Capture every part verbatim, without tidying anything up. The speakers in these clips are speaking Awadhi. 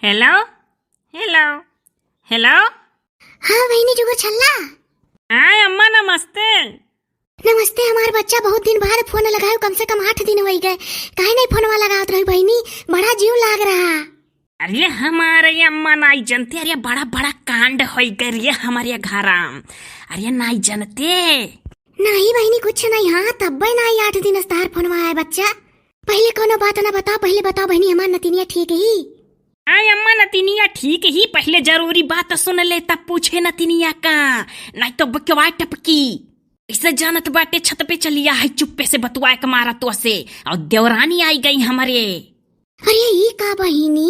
हेलो, हेलो, हेलो। हाँ बहिनी जुगुर छल्ला। हाँ अम्मा, नमस्ते। नमस्ते हमार बच्चा, बहुत दिन बाद फोन लगायो, कम से कम आठ दिन होइ गए, काहे नहीं फोनवा लगावत रही बहिनी, बड़ा जीव लाग रहा। अरे हमारे अम्मा नाई जनते, अरे बड़ा बड़ा कांड होइ गए रे हमारे घराम। अरे नाई जनते। नहीं बहिनी कुछ नहीं, हाँ तब्बे नाई आठ दिन से तहार फोनवा आए बच्चा। पहिले कौनो बात ना बताओ, पहिले बताओ बहिनी हमार नतिनिया ठीक ही? हाँ अम्मा, नतिनिया ठीक ही, पहिले जरूरी बात सुन ले तब पूछे नतिनिया का, नाई तो बकवा टपकी। ऐसे जानत बाटे छत पे चलिया है, चुप्पे से बतुआए के मारा तो से। और देवरानी आई गई हमरे। अरे ई का बहिनी,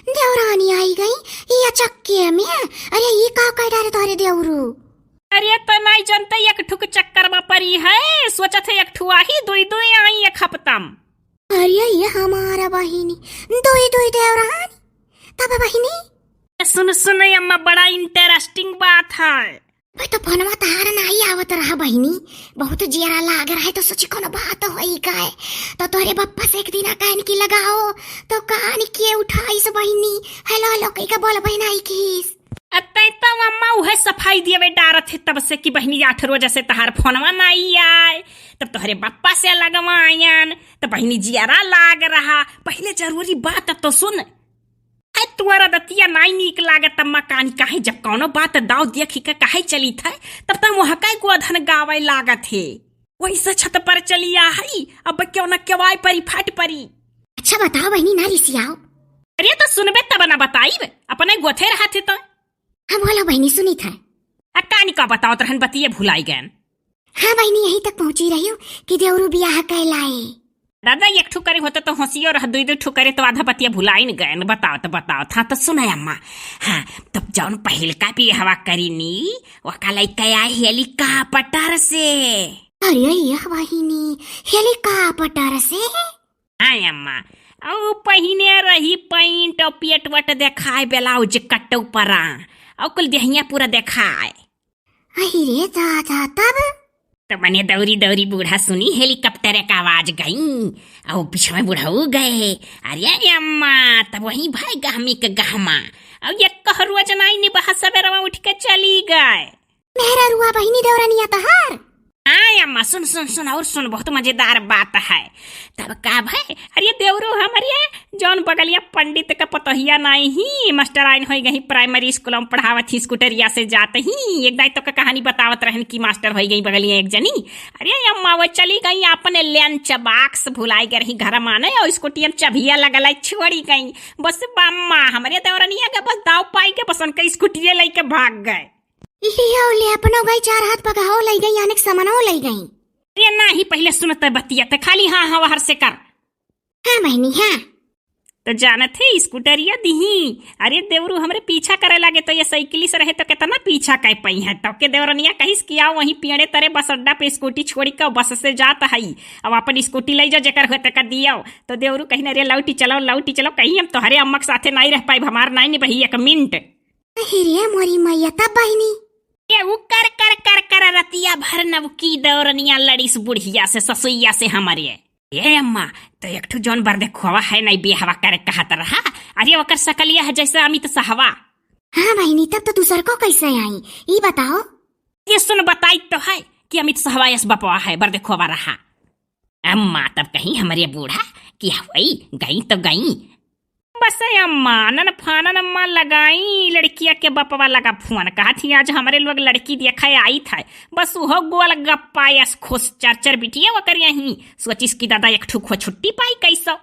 देवरानी आई गई ई अचक्के में? अरे ई का कर डारे तोहरे देवरू? अरे तो नाई जनते, एक ठुक चक्कर में परी है, सोचत है एक ठु आही, दुई दुई आई एक हफ्ता में। अरे ये हमारा बहिनी, दुई दुई देवरानी। तब बहिनी? सुन सुन अम्मा, बड़ा इंटरेस्टिंग बात है। भाई तो फोनवा तहार नाई आवत रहा बहिनी, बहुत जियरा लाग रहा है तो सोची कोनो बात होई का है। तो तोरे बप्पा से एक दिन कहन की लगाओ, तो कान के उठाइस बहिनी, हेलो हेलो कही का बोल बहिन आई किस। अतै तो अम्मा उहे सफाई दियवे डारत है तब से कि बहिनी आठ रोज से तहार फोनवा नाई आए, तब तोहरे बप्पा से लगवायन, तो बहिनी जियरा लाग रहा। पहिले जरूरी बात तो सुन। है तुअरा दतिया नाई नीक लागत अम्मा कानी काहे, जब कौनो बात दाव देखी के काहे चलित है, तब तम वहाँ का गोधन गावे लागत है। वैसे छत पर चली आ हई, अब क्यों न केवाय परी फाट परी। अच्छा बताओ बहिनी ना रिसियाओ। अरे तो सुनबे तब ना बताइब, अपने गोथे रहत है तो। हम बोलो बहिनी सुनित है। आ कानी का बतावत रहन बतिये भुलाई गयन। हाँ बहिनी यहीं तक पहुँची रही हूँ कि देवरू बियाह कैलाए। दादा एक ठो करे होते तो हंसियो रह, दुई दुई ठो करे तो आधा बतिया भुलाई न गयन। बताओ तो बताओ था तो सुनाय अम्मा। हाँ तब जौन पहिलका बियाहवा करी नी, वका लइका आए हेलीकॉप्टर से। अरे यह बहिनी, हेलीकॉप्टर से? हाँ अम्मा, औ पहिने रही पैंट औ पेट वट देखाए, ब्लाउज कट ऊपरा, औ कुल देहिया पूरा देखाए। अहि रे दादा, तब? तो मने दौरी दौरी बूढ़ा सुनी हेलीकॉप्टर का आवाज गई, औ पीछे में बुढ़ऊ गए। अरे अम्मा, तब वही भाई गहमी के गहमा, औ ये कह रोज नाई निबहा सवेरवा उठ के चली गए। मेहररुआ बहिनी देवरनिया तहार? हाँ अम्मा, सुन सुन सुन और सुन, बहुत मजेदार बात है। तब का भय, अरे देवरू हमरे जौन बगलिया पंडित का पतोहिया नाई ही, मास्टराइन होई गई, प्राइमरी स्कूल में पढ़ावत ही, स्कूटरिया से जात ही। एक दाई तो का कहानी बतावत रहन कि मास्टर होई गई बगलिया एक जनी। अरे अम्मा वो चली गई अपने लंच बॉक्स भुलाई गए रही घर माने, और स्कूटी में चबिया लगल है, छोड़ी गई। बस अम्मा हमरे देवरनिया के बस दाव पाई के बस उनका स्कूटिये लेके भाग गए। इहो ले अपनो गई, चार हाथ पगहो लई गई, अनेक सामानो लई गई। अरे नाही, पहिले सुनत बतिया त खाली हाँ हाँ हर से कर। हाँ बहिनी, हाँ। तो जानत है स्कूटरिया दिही। अरे देवरू हमरे पीछा करे लागे तो ये साइकिल से रहे तो कितना पीछा कर पाई है। तो के देवरनिया कहिस कि आओ वहीं पेड़े तरे बस अड्डा पे स्कूटी छोड़ी के बस से जात हई, अब अपन स्कूटी ले जाओ, जेकर होते का दियो। तो देवरू कहीं अरे लौटी चलो, लौटी चलो, कहीं हम तोहरे अम्मा के साथे नहीं रह पाइब, हमार नहीं निबही एक मिनट। अहि रे मोरी मैया, तब बहिनी? ये उ कर कर कर कर रतिया भर नवकी देवरनिया लड़ीस बुढ़िया से, ससुइया से हमरे। ए अम्मा, तो एक ठो जौन बरदेखोवा है नहीं बियाहवा करे कहत रहा, अरे ओकर सकलिया है जैसे अमित सहवा। हाँ बहिनी, तब तो दूसर को कैसे आई, ई बताओ। ये सुन बताई तो है कि अमित सहवा यस बपवा है, बरदेखोवा रहा। अम्मा तब कहीं हमरे बूढ़ा कि हवई गई तो गई। बस अम्मा, नन फानन अम्मा लगाई, लड़किया के बपवा लगा फोन, कहा थी आज हमरे लोग लड़की देखे आई था। बस उहो गोल गप्पा यस खुश, चर चर बिटिया ओकर यहीं। सोचिस कि दादा एक ठुक हो छुट्टी पाई कैसो।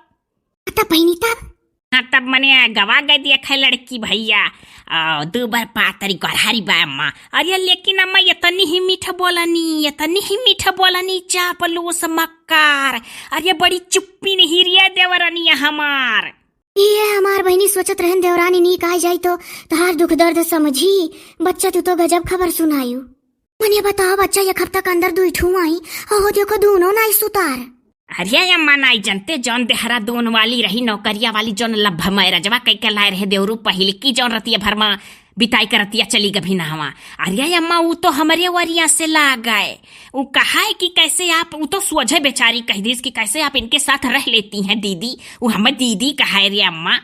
तब बहिनी तब? हाँ, तब मने गवा गए देखे लड़की भैया। आ, दू बार पातरी गढ़ारी बा अम्मा। अरे लेकिन अम्मा इतनी ही मीठ बोलनी, इतनी ही मीठ बोलनी, चापलूस मक्कार। अरे बड़ी चुप्पी नहीं रिया देवरनिया हमार। ये हमार बहिनी सोचत रहन देवरानी नीक आ जाई तो तहार दुख दर्द समझी। बच्चा तू तो गजब खबर सुनायु। मने बताओ बच्चा, एक हफ्ता के अंदर दुई ठू आई, अहो देखो दोनों नाई सुतार। अरे अम्मा नाई जनते, जौन देहरादून वाली रही नौकरिया वाली, जौन लभ मैरजवा कई के लाए रहे देवरू पहिल की, जौन रतिया भर मा बिताई के रतिया चली गभी नहवा। अरे अम्मा ऊ तो हमरे वरिया से लाग गए। ऊ कहा है कि कैसे आप, ऊ तो सोझे बेचारी कह दीस कि कैसे आप इनके साथ रह लेती हैं दीदी, ऊ हमें दीदी कहा है रे अम्मा।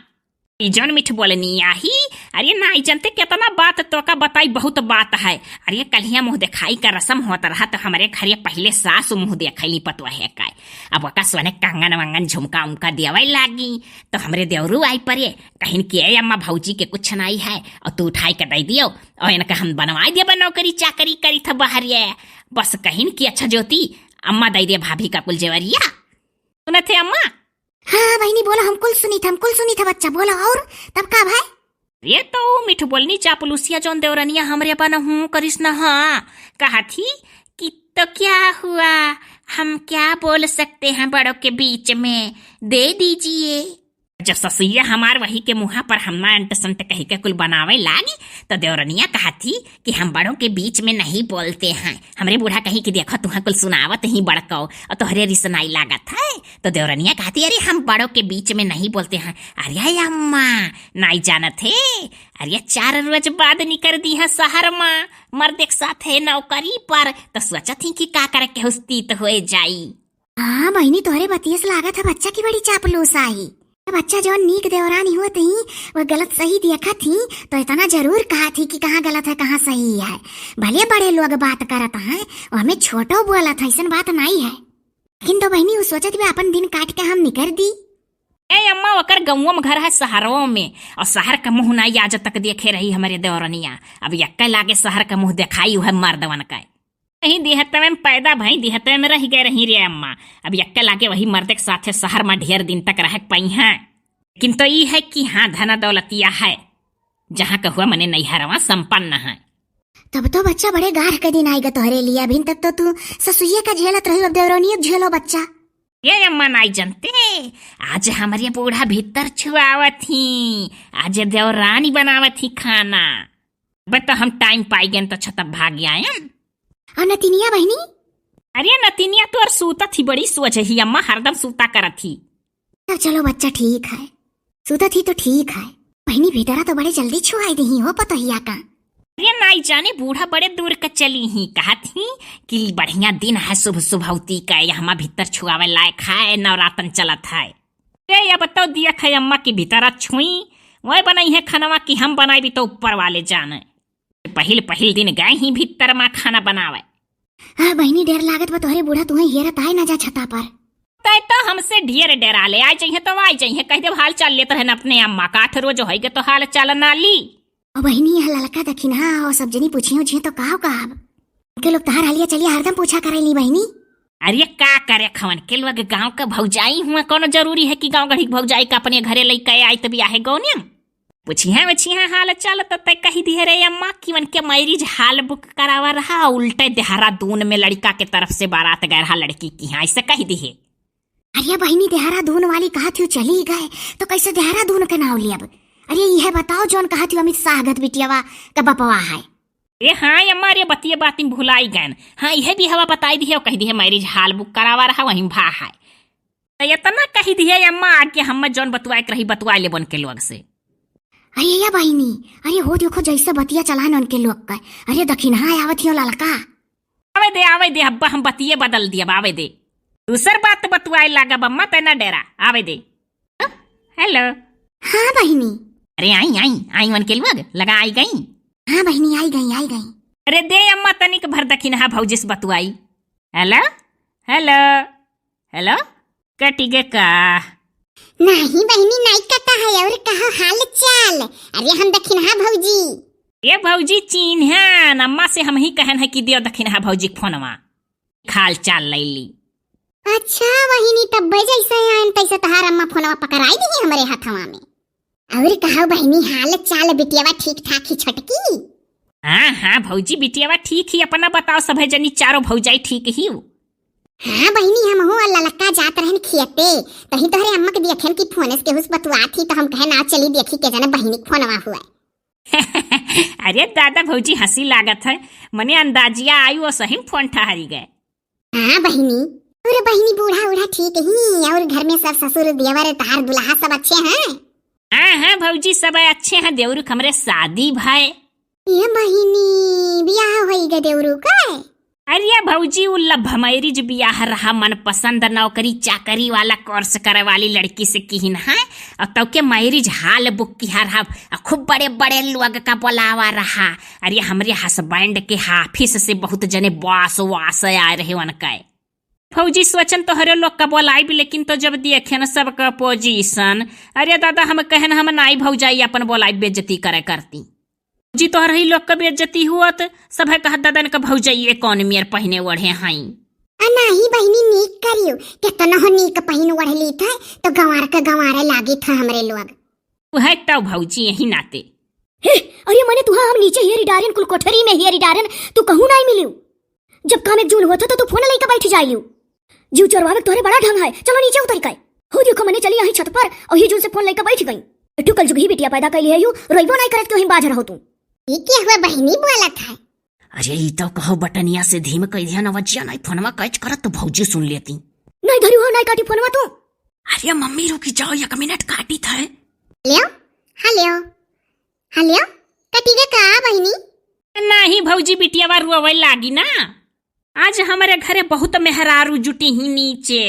ई जौन मिठ बोलनी आही, अरे नाई जनते केतना बात तोका बताई, बहुत बात है। अरे कल्हिया मुँह देखाई का रसम होत रहा तो हमरे घरे पहिले सासु मुँह देखैली पतोहे का। अब ओका सोने कंगन वंगन झुमका उमका देवै लागी तो हमरे देवरू आई परे, कहिन कि ए अम्मा भौजी के कुछ नाई है और तू उठाई के दै दियो और इनका हम बनवाई देबा नौकरी चाकरी करी था बाहर ये। बस कहिन कि अच्छा ज्योति अम्मा दै दे भाभी का कुल जेवरिया। सुनत है अम्मा? हाँ बहिनी बोला, हम कुल सुनी था, हम कुल सुनी था बच्चा, बोला और तब का भाई? ये तो ऊ मिठ बोलनी चापलूसिया जौन देवरनिया हमरे बन हूँ करिस न, हाँ, कहा थी कि तो क्या हुआ, हम क्या बोल सकते हैं बड़ों के बीच में, दे दीजिए। जब ससुइया हमार वही के मुँहा पर हम ना अंट संट कही के कुल बनावे लागी, तो देवरनिया कहा थी कि हम बड़ों के बीच में नहीं बोलते हैं। हमरे बूढ़ा कही कि देखो तुहाँ कुल सुनावत ही बड़कौ और तोहरे रिसनाई लागत है। तो देवरनिया कहती, अरे हम बड़ों के बीच में नहीं बोलते हैं। अरे अम्मा, नाई जानत है, अरे चार रोज बाद निकर दी है शहर मा मर्द एक साथ है नौकरी पर, तो सोचत ही कि का करे के हुस्तीत होए जाई। हाँ बहिनी, तोहरे बतिये से लागत है बच्चा की बड़ी चापलूस आई। बच्चा जौन नीक देवरानी होत ही, वह गलत सही देखत ही, तो इतना जरूर कहत ही कि कहाँ गलत है कहाँ सही है। भले बड़े लोग बात करत हैं, वो हमें छोटो बोलत है, ऐसन बात नाई है। लेकिन तो बहिनी उ सोचत बा अपन दिन काट के हम निकर दी। ए अम्मा, ओकर गौवा में घर है शहरों में, और शहर का मुँह नाई आज तक देखे रही हमरे देवरनिया। अब यक्के लागे शहर का मुँह देखाई हुआ मर्दवन का। नहीं देहतवे में पैदा भई, देहतवे में रह गए रही रे अम्मा। अब यक्के लागे वही मर्द के साथे शहर में ढेर दिन तक रह पाई हैं। लेकिन तो ई है कि हाँ, धन दौलतिया है, जहाँ का हुआ मने नैहरवा संपन्न है। तब तो बच्चा बड़े गाढ़ के दिन आएगा तोहरे लिए। अभी तक तो तू ससुइये का झेलत रही, अब देवरनिये झेलो बच्चा। ये अम्मा नाई जनते, आज हमरे बूढ़ा भीतर छुआवत ही, आज देवरानी बनावत ही खाना। अब तो हम टाइम पाई गए तो छतप भाग आयन। और नतिनिया बहिनी? अरे नतिनिया तो और सूतत ही, बड़ी सोच ही अम्मा, हरदम सूता करत ही। तब चलो बच्चा ठीक है, सूतत ही तो ठीक है। बहिनी भीतरा तो बड़े जल्दी छुआई दी हो पतोहिया का। अरे नाई जाने बूढ़ा बड़े दूर का चली ही, कहत ही कि बढ़िया दिन है शुभ शुभौती का, यहाँ भीतर छुआवे लायक है, नवरातन चलत है। ए, अब तो दिया खाए अम्मा की भीतर छुई, वह बनाई है खानवा कि हम बनाई भी तो ऊपर वाले जाने। पहिल पहिल दिन गए ही भीतर मा खाना बनावे। हाँ बहिनी, डर लागत बा तोहरे बूढ़ा तुहे हेरत आए ना जा छता पर। तय तो हमसे ढेर डरा ले, आ जइहे तो आ जइहे, कह देब हाल चाल लेत रहन अपने अम्मा का, आठ रोज होइगे तो हाल चाल ना ली। ओ बहिनी, यह ललका दखिनहा और सब जनी पूछियो जी तो का कहब? के लोग तहार हलिया चलिया हरदम पूछा करे ली बहिनी। अरे का करे खवन के लोग गाँव का भौजाई हुआ, कौनो जरूरी है कि गाँव गढ़ी के भौजाई का अपने घरे लइके आई तब आहे गौनियम। पूछिहे उछिहे हाल चाल तो तय कही दिहे रे अम्मा कि उनके मैरिज हाल बुक करावा रहा, उल्टे देहरादून में लड़का के तरफ से बारात गए रहा लड़की की, हाँ ऐसे कही दिहे। अरे बहिनी, देहरादून वाली कहा थी चली गए तो कैसे देहरादून के नाव लियब? अरे यह बताओ जौन कहा थी अमित शाह गत बिटियावा का बपवा है। ए हाँ अम्मा, अरे बतिये बात में भुलाई गए। हाँ यह भी हवा बताई दिहे, कही दिहे मैरिज हाल बुक करावा रहा वहीं भा है। तो इतना कही दिहे अम्मा, आगे हम जौन बतुआए के रही बतुआ लेबन के लोग से। अरे या बहिनी, अरे हो देखो जैसे बतिया चलान उनके लोग का। अरे दखिनहा आवत हियो ललका। आवे दे, आवे दे, अब्बा हम बतिये बदल दियब, आवे दे। दूसर बात बतुआए लागब अम्मा, तै ना डेरा, आवे दे। हेलो। हाँ बहिनी। अरे आई, आई, आई उनके लोग, लगा आई गई। हाँ बहिनी, आई गई, आई गई। अरे दे अम्मा तनिक भर दखिनहा भौजी से बतुआई। हेलो, हेलो, हेलो। कटी गे का? नाही बहिनी, नाही कटा है। और कहो हाल चाल? अरे हम दखिनहा भौजी। ए भौजी, चिन्हन अम्मा से हम ही कहन है कि दियो दखिनहा भौजी के फोनवा, हाल चाल लैली। अच्छा बहिनी, तब्बे जैसे आयन तैसे तहार अम्मा फोनवा पकड़ाई दी हमरे हथवा में। और कहो बहिनी, हाल चाल बिटियावा ठीक ठाक ही छोटकी? हाँ हाँ भौजी, बिटियावा ठीक ही। अपना बताओ, सभे जनी चारों भौजाई ठीक ही? हाँ बहिनी, हमहू और ललका जात रहन खियते, तही तोहरे अम्मा के देखन की फोन से केहू से बतुआत ही, तो हम कहे ना चली देखी के जने बहिनी के फोनवा हुआ। अरे दादा भौजी, हंसी लागत है, मने अंदाजिया आई वो सही में फोन ठहरी गए। हाँ बहिनी, और बहिनी बूढ़ा उढ़ा ठीक ही, और घर में सब ससुर देवर तहार दुल्हा सब अच्छे हैं? हाँ हाँ भौजी, सब अच्छे हैं। देवरू के हमरे शादी भय। ये बहिनी, बियाह होई गे देवरू का? अरे भौजी, उ love marriage बियाह रहा, मनपसंद नौकरी चाकरी वाला course करे वाली लड़की से किहिन है, और तौके marriage hall book किहा रहा, और खूब बड़े बड़े लोग का बोलावा रहा। अरे हमरे husband के office से बहुत जने boss वास आए रहे उनके। भौजी सोचन तोहरे लोग का बोलाइब, लेकिन तो जब देखे न सबका position, अरे दादा हम कहन हम नाई भौजाई अपन बोलाइब, बेइज्जती करे करती। जी तोहर ही लोग का बेइज्जती हुआ त सब है कहत दादा इनका भौजाई ये कौन मेर पहिने ओढ़े हई। आ नाही बहिनी नीक करियो, केतना हो नीक पहिन ओढ़ ली था तो गंवार का गंवारे लागी था हमरे लोग। वह तो भौजी यही नाते। हे, अरे मने तुहा हम नीचे हेरी डारेन कुल कोठरी में हेरी डारेन, तू कहूँ नाई मिलियो। जब काम एक जून हुआ था तो तू फोन लइके बैठ जाइलियो। जीव चोरवावे के तोहरे बड़ा ढंग है। चलो नीचे उतरी के। हो देखो मने चली आई छत पर और ये जून से फोन लइके बैठ गई। एठू कल जुगही बिटिया पैदा कैली है यू, रोइबो नाई करत के वहीं बाज रहो तू। ई के हुआ बहिनी बोलत है? अरे ई तो कहो बटनिया से धीम कह दिया नवजिया, नाई फोनवा कैच करत तो भौजी सुन लेती। नाई धरी हो, नाई काटी फोनवा तू। अरे मम्मी रुकी जाओ, एक मिनट काटी था। हेलो, हेलो, हेलो, कटी गे का बहिनी? नाही भौजी, बिटियावा रोवे लागी ना। आज हमरे घरे बहुत मेहरारू जुटी ही नीचे।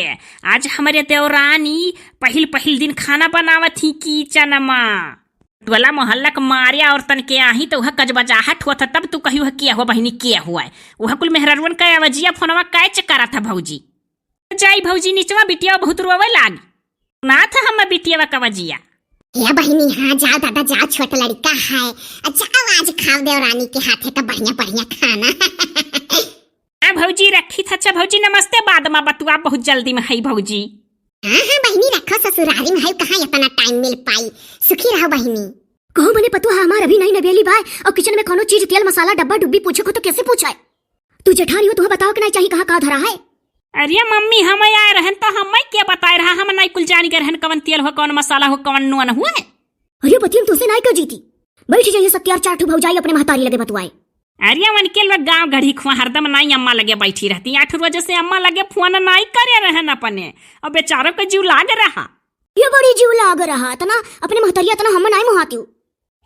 आज हमरे देवरानी पहिल पहिल दिन खाना बनावत ही किचन मा। टोला मोहल्ला के मारे औरतन के आही तो वह कजबजाहट हुआ था, तब तू कही वह किया हुआ बहिनी किया हुआ है। वह कुल मेहरारुअन का आवाजिया फोनवा कैच करा था भौजी। जाई भौजी निचवा, बिटिया बहुत रोवे लागी। ना था हम बिटिया का आवाजिया। हे बहिनी, हाँ जाओ दादा जाओ, छोट लड़का है। अच्छा आवाज खाओ देवरानी के हाथे का बढ़िया बढ़िया खाना। हाँ भौजी रखी था। अच्छा भौजी नमस्ते, बाद मा बतुआ, बहुत जल्दी में है भौजी। हाँ हाँ बहिनी रखो, ससुरारी में है, कहाँ इतना टाइम मिल पाई। सुखी रहो बहिनी। कहो मने पतुआ हमार अभी नहीं नबेली बाय और किचन में कोनो चीज तेल मसाला डब्बा डुब्बी पूछे को तो कैसे पूछाए? तू जेठानी हो, तुहा बताओ कि नहीं चाही कहाँ का धरा है? अरे मम्मी हम आए रहन तो हम के बताए रहा, हम नहीं कुल जानी के रहन कवन तेल हो, कवन मसाला हो, कवन नून हुआ है। अरे बतियन तुसे नाई कर जीती। बैठ जाइए सत्यार चार ठो भौजाई अपने महतारी लगे बतुआए। अरे उनके लोग गाँव घड़ी खुआ हरदम नाई अम्मा लगे बैठी रहती। आठ रोज से अम्मा लगे फोन नाई करे रहन अपने। अब बेचारों के जीव लाग रहा। ये बड़ी जीव लाग रहा, इतना अपने महतरिया इतना हम नाई मोहाती हूँ।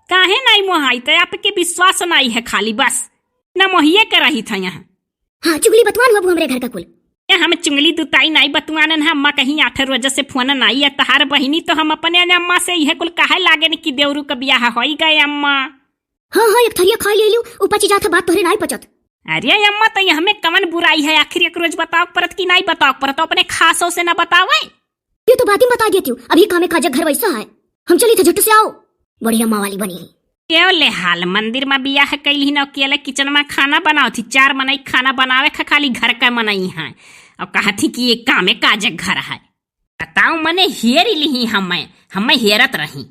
काहे नाई मोहाई? तो आपके विश्वास नाई है खाली बस। न मोहिए के रही था यहाँ। हाँ, चुगली बतवान बाबू हमरे घर का कुल। ए, हम चुंगली दुताई नाई बतुआनन है, अम्मा कहीं आठ रोज से फोन नाई है तहार बहिनी, तो हम अपने अम्मा से यह कुल कहे लागे न कि देवरू का बियाह होई गए अम्मा। हाँ, हाँ, एक थरिया खाई ले लियो, ऊ पची जात है, बात तोहरे नाई पचत। अरे अम्मा, तो ये हमें कवन बुराई है? आखिर एक रोज बताओ परत कि नाई बताओ परत, तो अपने खासों से ना बतावे। ये तो बात ही बता देती हूँ, अभी कामे काजक घर वैसा है, हम चली थे झट से आओ, बड़ी अम्मा वाली बनी। केवले हाल मंदिर में बियाह कैली न, अकेले किचन में खाना बनाओ थी, चार मनई खाना बनावे खा खाली घर का मनई है, और कहा थी कि ये कामे काजक घर है। बताओ मने हेरी लिही हमें, हमें हेरत रही।